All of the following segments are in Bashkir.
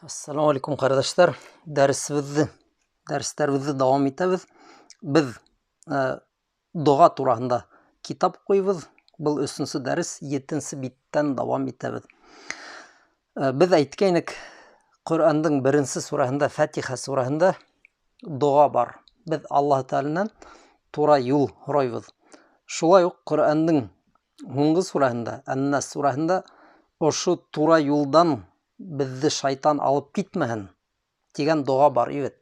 Ассаламу алейкум, ҡәрҙәштәр. Дәресебеҙҙе, дәрестәребеҙҙе дауам итәбеҙ. Беҙ доға тураһында китап уҡыйбыҙ. Был өсөнсө дәрес, етенсе биттән дауам итәбеҙ. Беҙ әйткәйнек, Ҡөрьәндең беренсе сүрәһендә, Фатиха сүрәһендә доға бар. Беҙ Аллаһ Тәғәләнән тура юл һорайбыҙ. Шулай уҡ Ҡөрьәндең һуңғы сүрәһендә, Ән-Нас сүрәһендә ошо тура юлдан беҙҙе шайтан алып китмәһен тигән доға бар бит.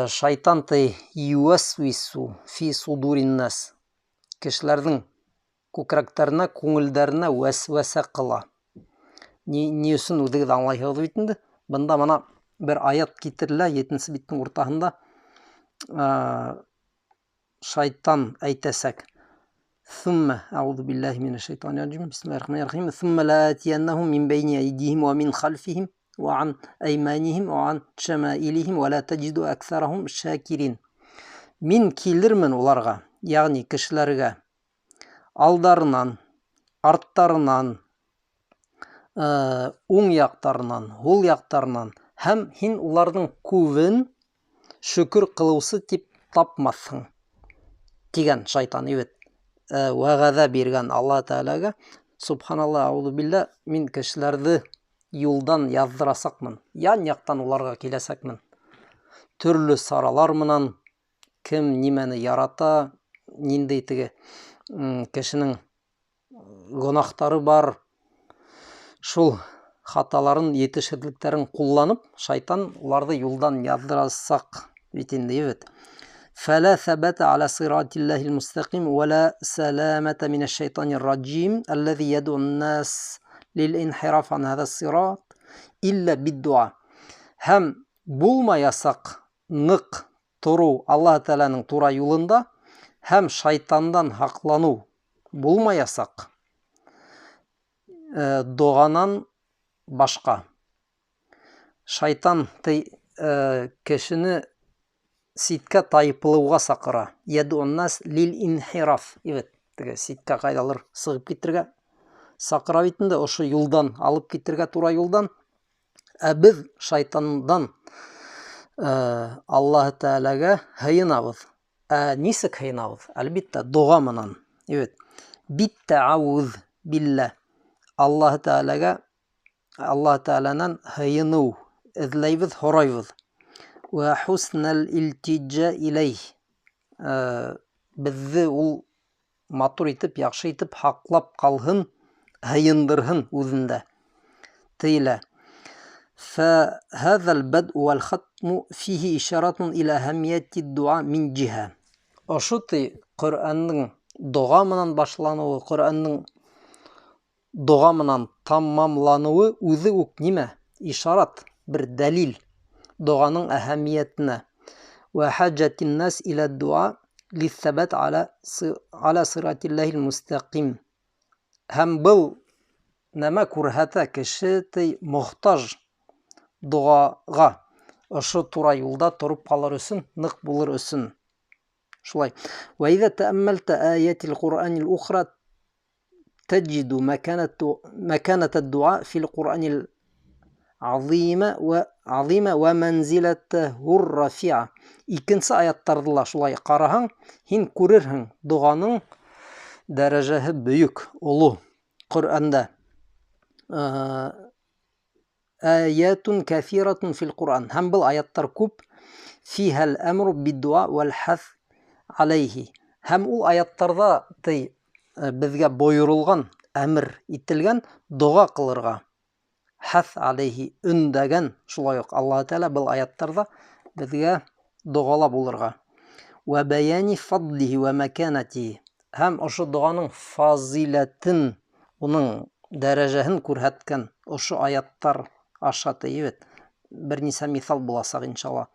Шайтан ти юәсвису фи судурин нас. Кешеләрҙең күкрәктәренә, күңелдәренә вәсвәсә ҡыла. Ни өсөн үҙегеҙ аңлайһығыҙ бит инде. Бында мына бер аят китерелә, етенсе биттең уртаһында. Шайтан әйтәсәк. ثم أعوذ بالله من الشيطان الرجيم بسم الله الرحمن الرحيم ثم لآتينهم من بين أيديهم ومن خلفهم وعن أيمانهم وعن شمائلهم ولا تجد أكثرهم شاكرين. Мин килермен уларға, ягъни кешеләргә, алдарынан, арттарынан, уң яҡтарынан, һул яҡтарынан, һәм һин уларҙың күбен шөкөр ҡылыусы тип тапмаҫһың, тигән шайтан бит. Вәғәҙә биргән Аллаһ Тәғәләгә. Субханаллаһ, аузу билла, мин кешеләрҙе юлдан яҙҙырасаҡмын, ян яҡтан уларға киләсәкмен. Төрлө саралар менән, кем нимәне ярата, ниндәй теге, кешенең гөнаһтары бар, шул хаталарын, етешһеҙлектәрен ҡулланып, шайтан уларҙы юлдан яҙҙырасаҡ бит инде, бит. فلا ثبات على صراط الله المستقيم ولا سلامة من الشيطان الرجيم الذي يدعو الناس للانحراف عن هذا الصراط إلا بالدعاء. Һәм булмаясаҡ ныҡ тороу Аллаһ Тәғәләнең тура юлында, һәм шайтандан һаҡланыу булмаясаҡ, доғанан башҡа. Шайтан кешене ситкә тайпылыуға саҡыра. Ядуун нас лил инхираф. Бит, теге ситкә ҡайҙалыр сығып китергә саҡыра бит инде, ошо юлдан алып китергә, тура юлдан. Ә беҙ шайтандан, Аллаһ Тәғәләгә һыйынабыҙ. Ә нисек һыйынабыҙ? Әлбиттә, доға менән. Бит. Биттәауҙ билла. Аллаһ Тәғәләгә, Аллаһ Тәғәләнән һыйыныу эҙләйбеҙ, һорайбыҙ. Вә хуснал илтижа иләйһ. Беҙҙе ул матур итеп, яҡшы итеп һаҡлап ҡалһын, һыйындырһын үҙендә. Тейелә. فهذا البدء والختم فيه إشارة إلى أهمية الدعاء من جهة. Ошо ти Ҡөрьәндең доға менән башланыуы, Ҡөрьәндең доға менән тамамланыуы үҙе үк нимә? Ишарат, бер дәлил доғаның әһәмиәтенә. Вә хаҗатин нас иля дуа лиҫәбәт аля сиратиллаһил мустақим. Һәм был нәмә күрһәтә, кеше ти мохтаж доғаға, ошо тура юлда тороп ҡалыр өсөн, ныҡ булыр өсөн. Шулай. Вә иҙә тәәммәлтә аятил Ҡуръанил ухра таҗиду мәкәнәтә дуа фил Ҡуръанил азима ва азима ва манзилатаху рафиа. Икенсе аяттарҙы ла шулай ҡараһаң, һин күрерһең доғаның дәрәжәһе бөйөк, оло Ҡөрьәндә. Аятун кәҫиратун фил Ҡуръан. Һәм был аяттар күп. Фиһәл әмру биддуа вәл хәҫ алейхи. Һәм ул аяттарҙа ти, беҙгә бойоролған, әмер ителгән доға ҡылырға. Хәҫ алейхи өндәгән, шулай уҡ Аллаһ Тәғәлә был аяттарҙа беҙгә доғала булырға. Вә бәйәни фадлихи вә мәкәнәтихи. Һәм ошо доғаның фазиләтен, уның дәрәжәһен күрһәткән ошо аяттар аша тейебеҙ. Бер нисә миҫал буласаҡ иншалла.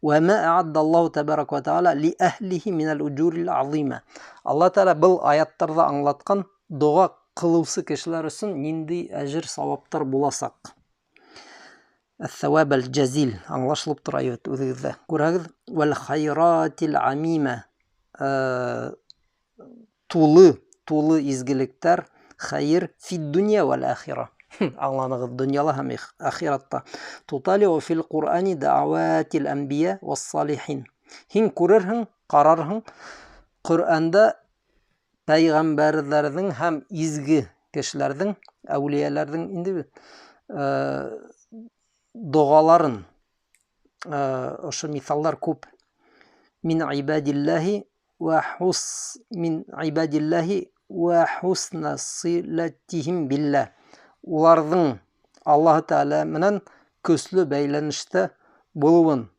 Вә мә әғәддаллаһу тәбәрәкә вә тәғәлә ли әһлихи минәл уҗурил азима. Аллаһ Тәғәлә был аяттарҙа аңлатҡан доға ҡылыусы кешеләр өсөн ниндәй әжер сауаптар буласаҡ. Әс-саваб аль-джазил аңлашылып тора бит үҙегеҙҙә. Күрәгеҙ, вәл хайратил амима. Тулы, тулы изгелектәр, хәйер фид дунья вәл ахира. Аңланығыҙ, донъяла һәм ахиратта. Туталиу фил Ҡурани даауатил әнбиә вассалихин. Һин күрерһең, ҡарарһың, Ҡөрьәндә пәйғәмбәрҙәрҙең һәм изге кешеләрҙең, әүлиәләрҙең инде доғаларын, ошо миҫалдар күп. Мин ибадилләһи вә хус мин ибадилләһи вә хусна силатихим билла. Уларҙың Аллаһы Тәғәлә менән көслө бәйләнештә булыуын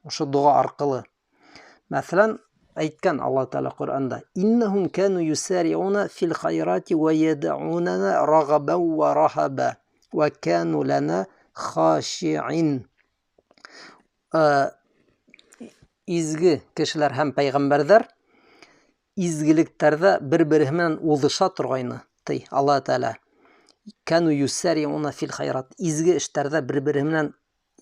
ошо доға арҡылы. Мәҫәлән, әйткән Аллаһы Тәғәлә Ҡөрьәндә: "Иннәһум кану юсариуна фил хайрати ва ядъунана рагабан ва рахаба ва кану лана хашиин". Изге кешеләр һәм пәйғәмбәрҙәр изгелектәрҙә бер-береһе менән уҙыша торғайны, ти Аллаһы Тәғәлә. Кану юсариуна фил хайрат. Изге эштәрҙә бер-береһе менән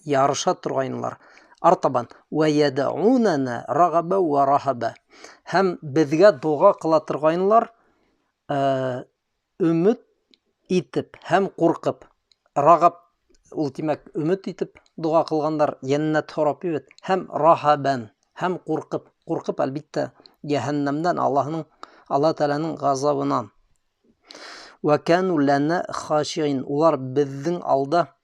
ярыша торғайнылар. Артабан ва ядъунана рагабан ва рахаба. Һәм беҙгә доға ҡыла торғайнылар, өмөт итеп һәм ҡурҡып. Рагаб ул тимәк өмөт итеп доға ҡылғандар, йәннәт һорап бит, һәм рахабан, һәм ҡурҡып. Ҡурҡып, әлбиттә, йәһәннәмдән, Аллаһының, Аллаһ Тәғәләнең ғазабынан. Ва кану лана хашиин. Улар беҙҙең алда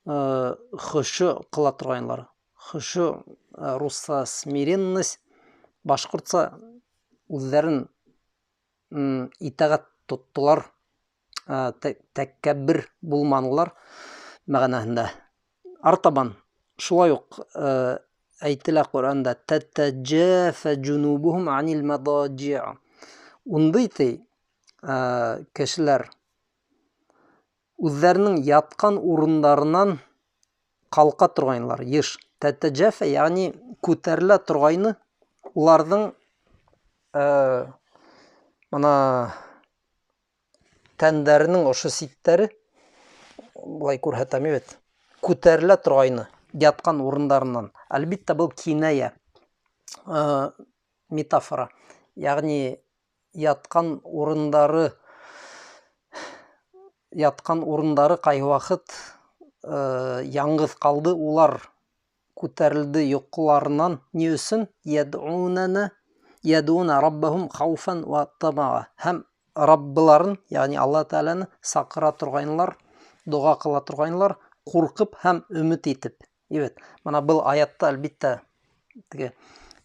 хошо ҡыла торғайнылар. Хошо, русса смиренность, башҡортса үҙҙәрен итәғәт тоттолар, тәкәббер булманылар мәғәнәһендә. Артабан шулай уҡ әйтелә Ҡөрьәндә: тәтәҗәфә җунубухум анил мадаҗи. Ундай ти кешеләр үҙҙәренең ятҡан урындарынан ҡалҡа торғайнылар йыш. Тәтәҗәфә, ягъни күтәрелә торғайны уларҙың мына тәндәренең ошо ситтәре, былай күрһәтәм бит, күтәрелә торғайны ятҡан урындарынан. Әлбиттә, был киная, метафора, ягъни ятҡан урындары ҡайһы ваҡыт яңғыҙ ҡалды, улар күтәрелде йоҡоларынан. Ни өсөн? Ядъунана, ядуна раббахум хауфан ва тамаа. Һәм Раббыларын, ягъни Аллаһ Тәғәләне саҡыра торғайнылар, доға ҡыла торғайнылар, ҡурҡып һәм өмөт итеп. Evet, мына был аятта әлбиттә теге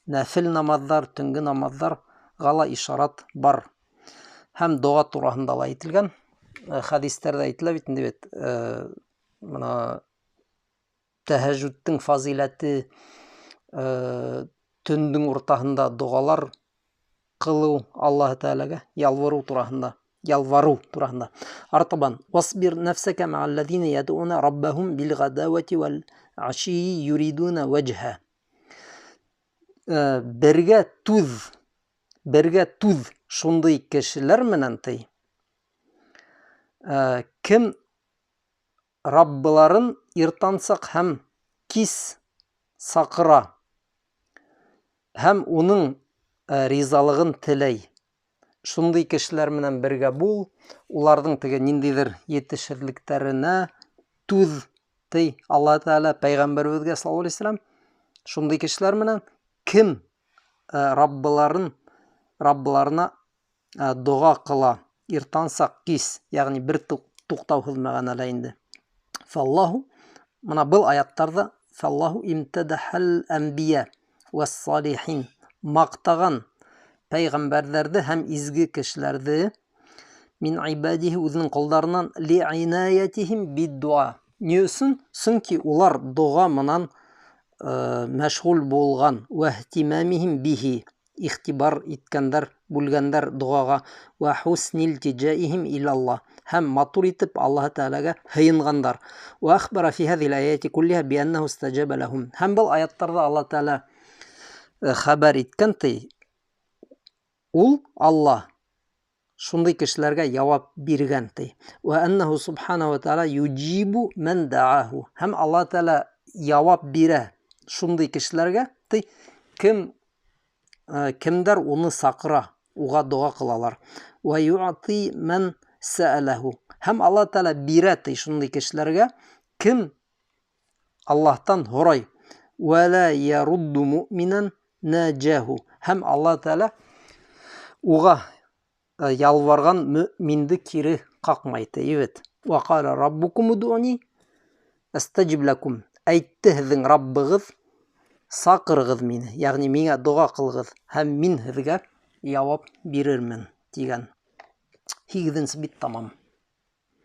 нәфил намаҙҙар, төнгө намаҙҙарға ла ишарат бар. Һәм доға тураһында ла әйтелгән. Хәдистәрҙә әйтелә бит инде бит, мына тәһәжжүдтең фазиләте, төндөң уртаһында доғалар ҡылыу, Аллаһ Тәғәләгә ялварыу тураһында, ялварыу тураһында. Артабан васбир нәфсәкә мә'алләзина ядуна раббахум бил ғадавати вал ашийи юридуна вәҗһә. Бергә түҙ, бергә түҙ шундай кешеләр менән ти. Кем Раббыларын иртансаҡ һәм кис саҡыра һәм уның ризалығын теләй. Шундай кешеләр менән бергә бул, уларҙың теге ниндәйҙер етешһеҙлектәренә түҙ ти Аллаһ Тәғәлә пәйғәмбәребеҙгә саллаллаһу алейһи вәсәләм. Шундай кешеләр менән кем Раббыларына доға ҡыла иртансаҡ кис, ягъни бер туҡтауһыҙ мәғәнәлә инде. Фаллаһу, мына был аяттарҙа фаллаһу имтәдәхәл әнбия вәс-салихин, маҡтаған пәйғәмбәрҙәрҙе һәм изге кешеләрҙе мин ибадиһи, үҙенең ҡолдарынан, лиинаятихим биддуа. Ни өсөн? Сөнки улар доға менән мәшғүл булған, вәһтимамихим бихи, иғтибар иткәндәр, бүлгәндәр доғаға, вә хуснил тиҗаихим илаллаһ, һәм матур итеп Аллаһ Тәғәләгә һыйынғандар. Вә ахбара фи һәҙиһил аяти куллиһа бианнаһу истаҗаба лаһум. Һәм был аяттарҙа Аллаһ Тәғәлә хәбәр иткән ти, ул Аллаһ шундай кешеләргә яуап биргән ти. Вә аннаһу субханаһу ва таала юҗибу ман дааху. Һәм Аллаһ Тәғәлә яуап бирә шундай кешеләргә ти, кем кемдәр уны саҡыра, уға доға ҡылалар. Вә юъти ман сәәләһу. Һәм Алла Тәғәлә бирә ти шундай кешеләргә, кем Аллаһтан һорай. Вә лә ярудду муъминан наджаху. Һәм Алла Тәғәлә уға ялварған мөминде кире ҡаҡмай ти, бит. Вә ҡаля раббукум удуни астажиб ләкум. Әйтте һеҙҙең Раббығыҙ, саҡырығыҙ мине, йәғни миңә доға ҡылығыҙ, һәм мин һеҙгә яуап бирермен, тигән. 8-нсе бит тамам.